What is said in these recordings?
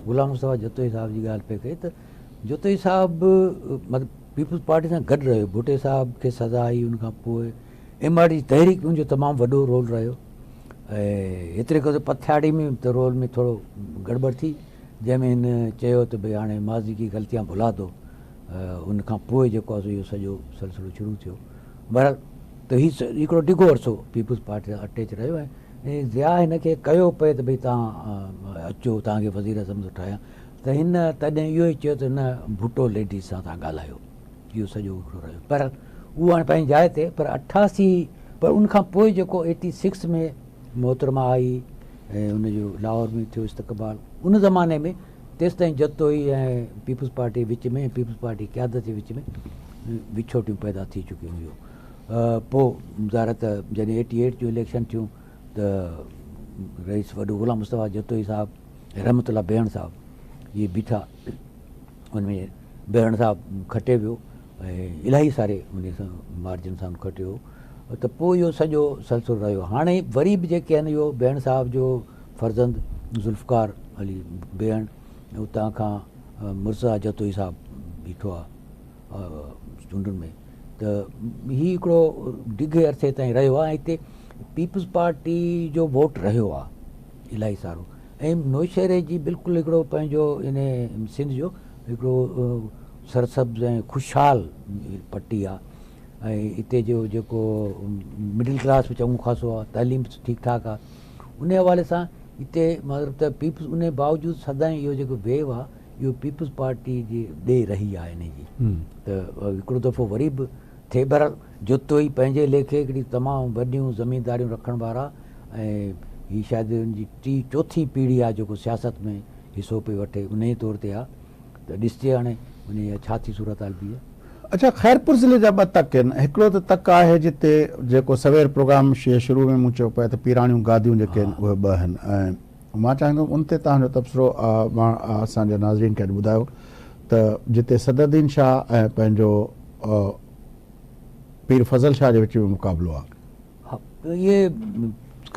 غلام مصطفيٰ جتوئي صاحب جي ڳالهه پئي ڪئي ته جتوئي صاحب مطلب پيپلز پارٽي سان گڏ رهيو، ڀٽي صاحب کي سزا آئي ان کان پوء ايم آر ڊي جي تحريڪ ۾ ان جو تمام وڏو رول رهيو ۽ ايتري قدر پٿياڙي ۾ ته رول ۾ ٿورو گڙٻڙ ٿي جنهن ۾ هن چيو ته ڀئي هاڻي ماضي ڪي غلطيان ڀلا دو ان کان پوء جيڪو آهي سو اهو سڄو سلسلو شروع ٿيو. بهرحال ته هي هڪڙو ڊگهو عرصو پيپلز پارٽي سان اٽيچ رهيو ۽ ضياء هن کي ڪيو پئي ته ڀئي توهان اچو توهان کي وزيراعظم ٿو ٺاهيان ته هن تڏهن اهو ئي چيو ته نه ڀٽو ليڊيز سان توهان ڳالهايو اهو سڄو هڪڙو رهيو پر اهو هاڻي پنهنجي جاء تي پر 88 پر ان کان پوء جيڪو 86 ۾ محترمه آئي ۽ ان جو لاهور ۾ ٿيو استقبال ان زماني ۾ تيستائين جتوئي ۽ پيپلز پارٽي وچ ۾ ۽ پيپلز پارٽي قيادت جي وچ ۾ وڇوٽيون پيدا ٿي چڪيون هيون. پوء ظاهر ته جڏهن ايٽي ايٽ جون اليڪشن ٿيون ته رئيس وڏو غلام مصطفيٰ جتوئي صاحب ۽ رحمت الله بيهڻ صاحب اهي بيٺا ان ۾ بيهڻ صاحب کٽي ويو ۽ الاهي ساري ان سان مارجن سان کٽيو ته پوء اهو سڄو سلسلو رهيو. هاڻي وري به جيڪي آهن اهو بيهڻ صاحب جو فرزند ذوالفقار علي بيهڻ اتان کان مرتضيٰ جتوئي صاحب بيٺو آهي چونڊن ۾ ته هي هڪڙو ڊگهي عرصي تائين رهيو آهي ۽ هتي پيپلز پارٽي جو ووٽ رهيو آهي الاهي سارو ۽ نوشهري جي بلڪل هڪڙو پنهنجو ان سنڌ جو هڪڙو سرسبز ۽ خوشحال پٽي آهي ۽ هتي جو جيڪو مڊل ڪلاس به چڱو خاصو آهي تعليم به ٺيڪ ٺاڪ آهي ان حوالي سان هتي مطلب ته پيپلز ان باوجود سدائين اهو جيڪو ويو آهي اهو پيپلز پارٽي جي ڏي رهي آهي ان جي ته هڪڙو دفعو وري به ٿئي. بهرحال جتوئي پنهنجي ليکي هڪڙي تمام وڏيون زمينداريون رکڻ وارا ۽ هي شايد ان جي ٽي چوٿين پيڙهي آهي جيڪو سياست ۾ حصو پئي وٺي انهي طور تي آهي ته ڏسجي هاڻي انهي جا ڇا ٿي صورتحال بيهي. اڇا خيرپور ضلعي جا ٻه تڪ آهن هڪڙو ته تڪ آهي جتي جيڪو سوير پروگرام جي شروع ۾ مون چيو پئي ته پيراڻيون گاديون جيڪي آهن اهي ٻه آهن ۽ مان چاهيندم ان تي توهان جو تبصرو اسان جي ناظرين کي اڄ ٻڌايو ته جتي صدرالدين شاهه ۽ پنهنجو پير فضل شاهه جي وچ ۾ مقابلو آهي. ها اهي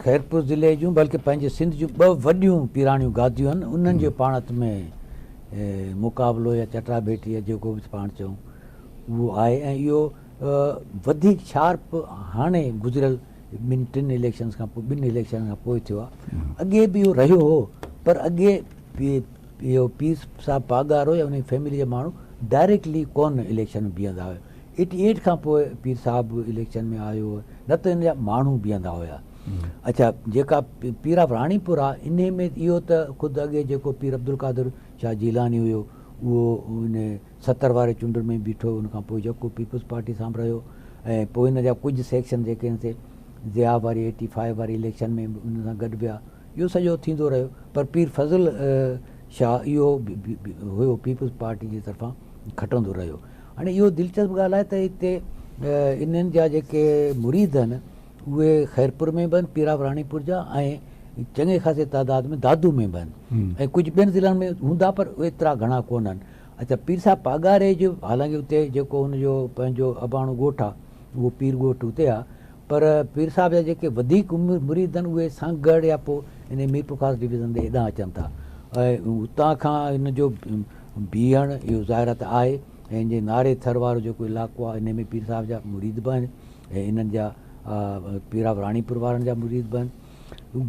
خيرپور ضلعي جون بلڪه پنهنجي سنڌ جون ٻه وڏيون پيراڻيون گاديون آهن انهن جو پاڻ ۾ مقابلو يا چٽا ڀيٽي يا جيڪو به پاڻ چئون اهو آهي ۽ اهو وڌيڪ شارپ هاڻي گذريل ٻن ٽن اليڪشنز کان پوء ٻن اليڪشن کان پوء ٿيو آهي اڳي به اهو رهيو هو پر اڳي اهو پير صاحب پاڳارو يا ان جي فيملي جا ماڻهو ڊائريڪٽلي ڪونه اليڪشن ۾ بيهندا هيا ايٽي ايٽ کان پوء پير صاحب اليڪشن ۾ آيو نه ته ان جا ماڻهو بيهندا هيا. اڇا جيڪا پير آف راڻيپور آ انهي ۾ اهو ته خود اڳي جيڪو پير عبدالقادر شاهه جيلاني هيو اهو ان 70 واري چونڊن ۾ بيٺو ان کان پوء جيڪو پيپلز پارٽي سان به رهيو ۽ پوء ان جا ڪجهه سيڪشن جيڪي آهن سي ضياء واري ايٽي فائيو واري اليڪشن ۾ به ان سان گڏ ويا اهو سڄو ٿيندو رهيو پر پير فضل شاهه اهو هيو پيپلز پارٽي جي طرفان کٽندو رهيو. هاڻي اهو دلچسپ ڳالهه آهي ته هتي انهن جا جيڪي مريد آهن اهي خيرپور ۾ به آهن پيراب راڻيپور جا ۽ چڱي خاصي تعداد ۾ دادو ۾ به آهن ۽ ڪجهه ٻين ضلعن ۾ هوندا پر ايترا گهڻا ڪونه آهن. اڇا پير صاحب پاڳاري جو حالانڪه اتي جيڪو هن جو پنهنجو اباڻو ڳوٺ آهي اهو پير ڳوٺ اتي آهي پر پير صاحب جا جيڪي وڌيڪ مريد آهن اهي سانگهڙ يا پوء انهي ميرپورخاص ڊويزن ڏي هيڏانهن اچن ٿا ۽ اتان کان هن جو بيهڻ اهو ظاهر آهي ته آهي ۽ هن جي ناري ٿر وارو جيڪو علائقو آهي انهي ۾ پير صاحب جا مريد به آهن ۽ انهن جا پيراب راڻيپور وارن جا مريد به آهن.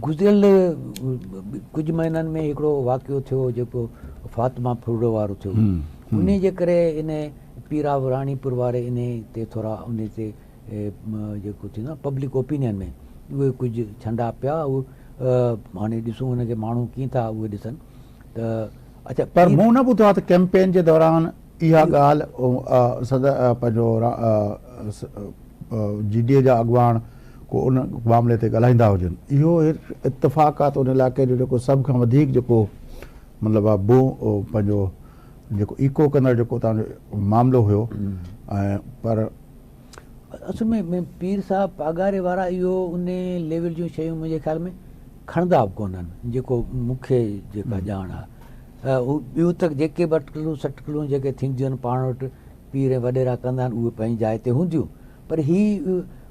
گذريل ڪجهه مهينن ۾ هڪڙو واقعو ٿيو جيڪو فاطمه ڦرڙو وارو ٿيو انهي جي ڪري انهي پيراب راڻيپور واري انهي تي ٿورا انهي تي جيڪو ٿيندو آهي پبلڪ اوپينين ۾ اهي ڪجهه ڇنڊا پيا اهي هاڻي ڏسون ان کي ماڻهو ڪيئن ٿا اهي ڏسن ته اڇا پر مون نه ٻڌو آهي ته ڪيمپين جي دوران اها ڳالهه صدر پنهنجو جي ڊي اي جا اڳواڻ ڪو ان معاملي تي ڳالهائيندا هجن اهو اتفاق آهي ته ان علائقي جو جيڪو سڀ کان وڌيڪ جيڪو مطلب آهي بو پنهنجو جيڪو ايڪو ڪندڙ جيڪو تان جو معاملو هيو ۽ پر اصل ۾ پير صاحب پاڳاري وارا اهو ان ليول جون شيون منهنجي خيال ۾ کڻندا به ڪونهن جيڪو مون کي جيڪا ڄاڻ آهي ٻيو ته جيڪي به اٽڪلون سٽڪلون جيڪي ٿينديون آهن پاڻ وٽ پير ۽ وڏيرا ڪندا آهن اهي پنهنجي جاء تي هونديون پر هي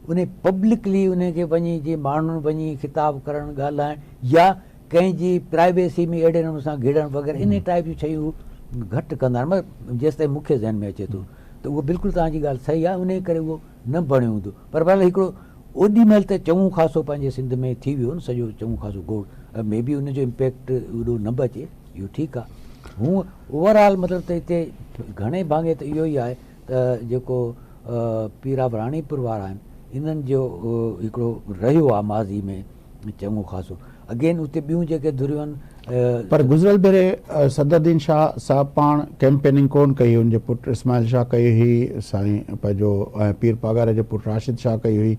ان پبلڪلي ان کي وڃي جي ماڻهن وڃي خطاب ڪرڻ ڳالهائڻ يا ڪنهن جي پرائيويسي ۾ اهڙي نموني سان گهڙڻ وغيره انهي ٽائيپ جون شيون هو گهٽ ڪندا آهن مطلب جيستائين مون کي ذهن ۾ اچي ٿو ته اهو بلڪل توهان جي ڳالهه صحيح آهي انهي ڪري اهو نه بڻيو هوندو پر بهرحال هڪڙو اوڏي مهل ته چڱو خاصو پنهنجي سنڌ ۾ ٿي ويو نه سڄو چڱو خاصو گوڙ مي بي ان جو امپيڪٽ ايڏو نه به اچي اهو ٺيڪ آهي هونء اوور آل مطلب ته هتي گهڻي ڀاڱي ته اهو ئي آهي ته جيڪو پير آف راڻيپور وارا آهن انهن جو هڪڙو رهيو آهي ماضي ۾ چڱو خاصو اگين اتي ٻيون جيڪي ڌريون آهن. پر گذريل ڀيري صدرالدين شاهه صاحب پاڻ ڪيمپيننگ ڪون ڪئي ان جي پٽ اسماعيل شاهه ڪئي هئي سائين پنهنجو ۽ پير پاڳاري جي پٽ راشد شاهه ڪئي هئي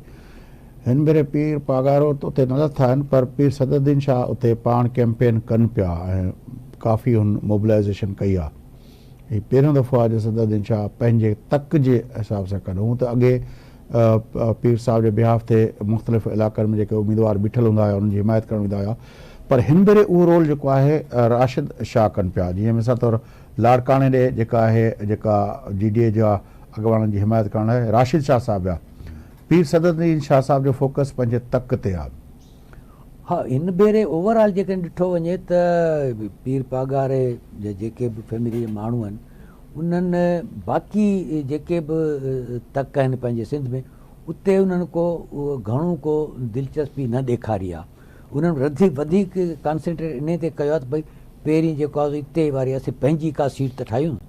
هن ڀيري پير پاڳارو ته اتي نه لٿا آهن پر پير صدرالدين شاهه اتي پاڻ ڪيمپين ڪن پيا ۽ ڪافي هن موبلائيزيشن ڪئي آهي هي پهريون دفعو آهي جو صدرالدين شاهه پنهنجي تڪ جي حساب سان ڪن هونء ته اڳي پير صاحب جي بيهاف تي مختلف علائقن ۾ جيڪي اميدوار بيٺل هوندا هيا انهن جي حمايت ڪرڻ ويندا هيا پر هن ڀيري اهو رول جيڪو آهي راشد شاهه ڪن پيا جيئن مثال طور لاڙڪاڻي ڏي جيڪا آهي جيڪا جي ڊي اي جا اڳواڻن جي حمايت ڪرڻ لاء راشد شاهه صاحب ويا پير صدرالدين شاهه صاحب جو فوڪس پنهنجي تڪ تي آهي. ها هن ڀيري اوور آل جيڪڏهن ڏٺو وڃي ته پير پاڳاري جا جيڪي به فيملي جا ماڻهو آهن انهن باقي جيڪي به تڪ آهن پنهنجي سنڌ ۾ اتي انهن ڪو گهڻو ڪو دلچسپي نه ڏيکاري آهي انهن رڌي وڌيڪ ڪانسنٽريٽ انهي تي ڪيو آهي ته ڀئي پهرين جيڪو آهي اتي واري اسين پنهنجي ڪا سيٽ ته ٺاهيون.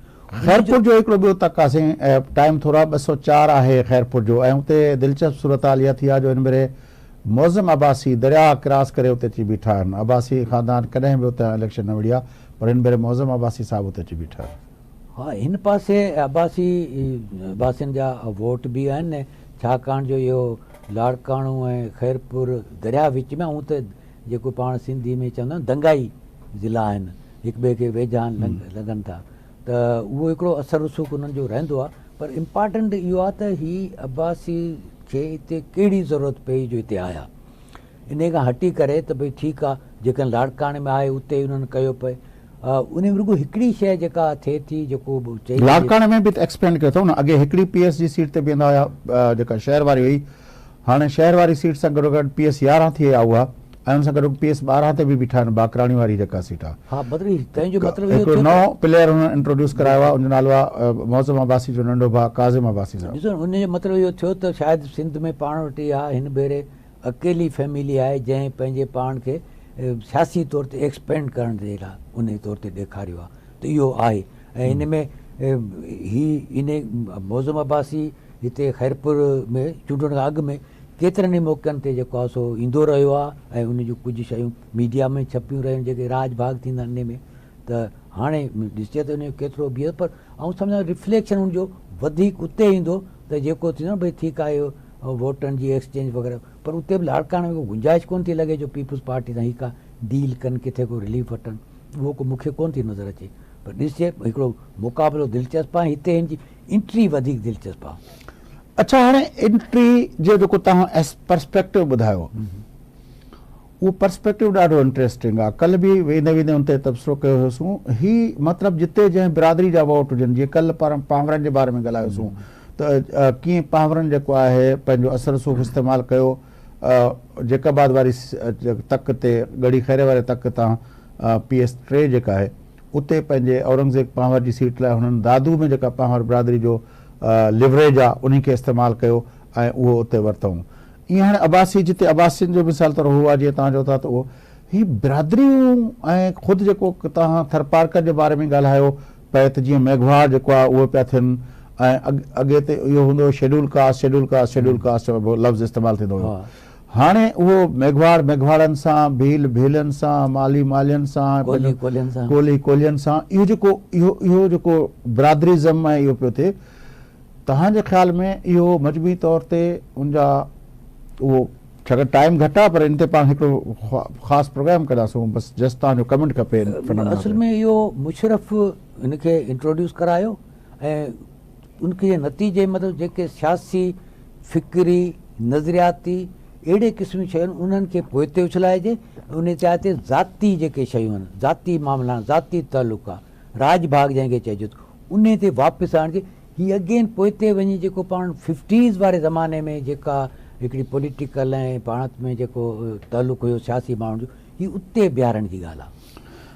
خيرپور جو هڪڙو ٻيو تڪ آهي سائين ٽائيم ٿورو آهي 204 آهي خيرپور جو ۽ اتي دلچسپ صورتحال اها ٿي آهي جو هن ڀيري معظم عباسي درياهه ڪراس ڪري اتي اچي بيٺا آهن. عباسي خاندان ڪڏهن به اتان اليڪشن نه وڙهي آهي پر هن ڀيري معظم عباسي صاحب اتي اچي بيٺا آهن. ها هن پاسي عباسي عباسين جا ووٽ به آهن ڇاڪاڻ جو اهو لاڙڪاڻو ۽ خيرپور درياهه وچ ۾ هون ته جيڪو پاڻ سنڌي ۾ چوندا آهيون دنگائي ضلعا آهن هڪ ٻئي کي ويجها لڳن ٿا ته اهو هڪڙو اثر رسوخ انهن جو رهندو آهي پر امپارٽنٽ اهو آهي ته هي عباسي کي اتي ڪهڙي ضرورت پئي جو اتي آيا انهي کان هٽي ڪري ته ڀئي ٺيڪ آ جيڪڏهن لاڙڪاڻي ۾ آهي اتي انهن ڪيو پئي انهي ۾ رڳو هڪڙي شيء جيڪا ٿئي ٿي جيڪو به چئي سگهجي لاڙڪاڻي ۾ به ته ايڪسپينڊ ڪيو اٿئون نه اڳي هڪڙي پي ايس جي سيٽ تي بيهندا هيا جيڪا شهر واري هئي هاڻي شهر واري سيٽ سان گڏوگڏ پي ايس 11 ٿي آيا اها ۽ ان سان گڏوگڏ پي ايس 12 تي به بيٺا آهن باقراڻي واري جيڪا سيٽ آهي. ها مطلب تنهن جو مطلب اهو ٿيو ته. هڪڙو نئون پليئر هنن انٽروڊيوس ڪرايو آهي ان جو نالو آهي معظم عباسي جو ننڍو ڀاء ڪاظم عباسي صاحب. ڏسو ان جو مطلب اهو ٿيو ته شايد سنڌ ۾ پاڻ وٽ اها هن ڀيري اڪيلي فيملي آهي جنهن پنهنجي پاڻ کي سياسي طور تي ايڪسپينڊ ڪرڻ جي لاء انهي طور تي ڏيکاريو آهي ته اهو آهي ۽ ان ۾ هي انهي معظم عباسي هتي خيرپور ۾ چونڊڻ کان اڳ ۾ ڪيترن ئي موقعن تي جيڪو آهي سو ايندو رهيو آهي ۽ ان جون ڪجهه شيون ميڊيا ۾ ڇپيون رهيون جيڪي راڄ ڀاڳ ٿيندا آهن انهي ۾ ته هاڻي ڏسجي ته ان جو ڪيترو بيهي پر آئون سمجهان رفليڪشن ان جو وڌيڪ اتي ايندو ته جيڪو ٿيندو نه ڀئي ٺيڪ آهي ووٽن جي ايڪسچينج وغيره پر اتي به لاڙڪاڻي ۾ ڪو گنجائش ڪونه ٿي لڳي جو پيپلز پارٽي سان هي ڪا ڊيل ڪن ڪٿي ڪو رليف وٺن اهو ڪو مونکي ڪونه ٿي نظر اچي پر ڏسجي هڪڙو مقابلو دلچسپ آهي هتي هن جي انٽري وڌيڪ دلچسپ آهي. اڇا هاڻي انٽري جو جيڪو توهان پرسپيڪٽو ٻڌايو اهو پرسپيڪٽو ڏاڍو انٽريسٽنگ آهي ڪلهه به ويندي ويندي ان تي تبصرو ڪيو هيوسون هي مطلب جتي جنهن برادري جا ووٽ هجن جيئن ڪلهه پاڻ پانورن جي باري ۾ ڳالهايوسون ته ڪيئن پانورن جيڪو آهي پنهنجو اثر رسوخ استعمال ڪيو جيڪب آباد واري تڪ تي ڳڙهي خيري واري تڪ تان پي ايس 3 جيڪا آهي اتي پنهنجي اورنگزيب پنهور جي سيٽ لاء هنن دادو ۾ جيڪا پنهور برادري جو ليوريج آ انهي کي استعمال ڪيو ۽ اهو اتي ورتائون. ائين هاڻي عباسي جتي عباسين جو مثال طور هو آ جيئن توهان چئو ٿا ته اهو هي برادريون ۽ خود جيڪو توهان ٿرپارڪر جي باري ۾ ڳالهايو پئي ته جيئن ميگهواڙ جيڪو آ اهي پيا ٿين ۽ اڳي ته اهو هوندو هو schedule caste schedule caste schedule caste لفظ استعمال ٿيندو هيو هاڻي اهو ميگهواڙ ميگهواڙن سان، ڀيل ڀيلن سان، مالهي مالهين سان، ڪولهي ڪولهين سان، ڪولهي ڪولهين سان اهو جيڪو اهو اهو جيڪو برادريزم ۽ اهو پيو ٿئي توهان جي خيال ۾ اهو مجموعي طور تي ان جا اهو ڇاڪاڻ ٽائيم گهٽ آهي پر ان تي پاڻ هڪڙو خاص پروگرام ڪنداسون بس جسٽ توهان جو ڪمينٽ کپي ان فنامينا اصل ۾ اهو مشرف ان کي انٽروڊيوس ڪرايو ۽ ان جي نتيجي مطلب جيڪي سياسي، فڪري، نظرياتي اهڙي قسم جون شيون آهن انهن کي پوئتي اڇلائجي ۽ ان جاء تي ذاتي جيڪي شيون آهن، ذاتي معاملا، ذاتي تعلق، راڄ ڀاڳ جنهن کي چئجي ٿو انهي تي واپس آڻجي. هي اگين پوئتي وڃي جيڪو پاڻ ففٽيز واري زماني ۾ جيڪا هڪڙي پوليٽيڪل ۽ پاڻ ۾ جيڪو تعلق هيو سياسي ماڻهن جو، هي اتي بيهارڻ جي ڳالهه آهي.